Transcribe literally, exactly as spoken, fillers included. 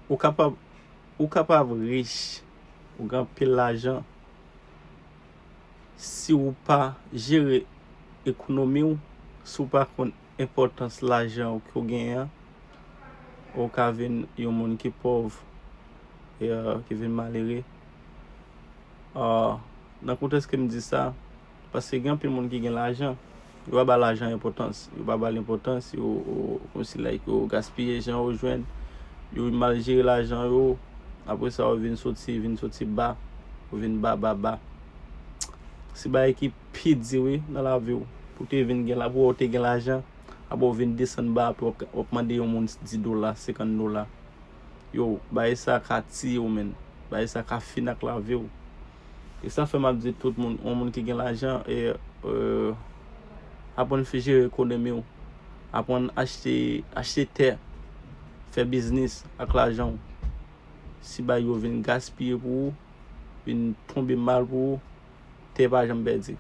Ou kapab, ou kapab rich, ou gen anpil lajan, si ou pa jere ekonomi w, si ou pa konn enpòtans lajan ou ke w genyen an, ou ka vin yon moun ki pòv, e, ki vin malere. Ah, nan kontèks ke m di sa, paske gen anpil moun ki gen lajan, yo pa ba lajan enpòtans, yo pa ba l enpòtans, yo, yo, kòmsi like yo gaspiye jan yo jwenn, yo mal jere lajan yo, apre sa yo vin soti, vin soti ba, yo vin ba, ba, ba. Se bagay ki pi di wi nan lavi w, pou te vin gen la, pou w te gen lajan, apre w vin desann ba, apre w ap, w ap mande yon moun dis dola, senkant dola. Yo, bagay sa ka tiye w, menn. Bagay sa ka fin ak lavi w. E sa fè m ap di tout moun, yon moun ki gen lajan, e, e, aprann fi jere ekonomi w. Aprann achte, achte tè, fè biznis ak lajan w. Si bagay yo vin gaspiye pou ou, vin tonbe mal pou ou, tè pa janm pèdi.